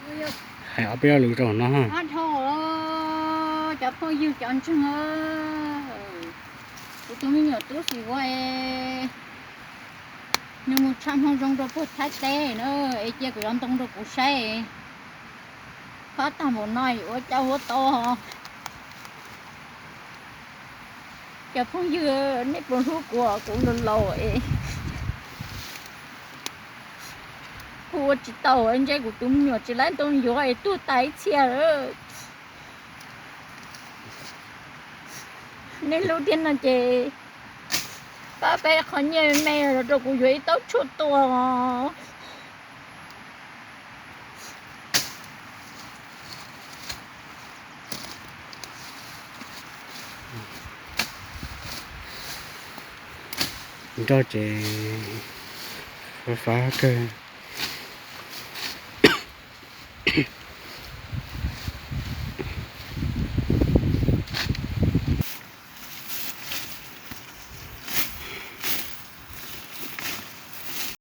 Hais ob peb ob lus rau no. Cov phooj ywg cov ntseeg, kuv tus me nyuam tub xim ua, nws mus tshaj hmoo zoo rau puag Thaib teb na, es cia kuv cov ntoo rau kuv saib. Qab tag npaum no ua cas ua tau. Cov phooj ywg, nej puas hlub kuv, kuv laus laus es kuv ua tsis tau, ntshe kuv tus me nyuam tsis laib ntoo yuav es tuag tas ib txhia lawm. Nej hlub thiab no ces pab peb qhov nyiaj me rau kuv yuav ib taub tshuaj tua. Nroj ces fav kawg.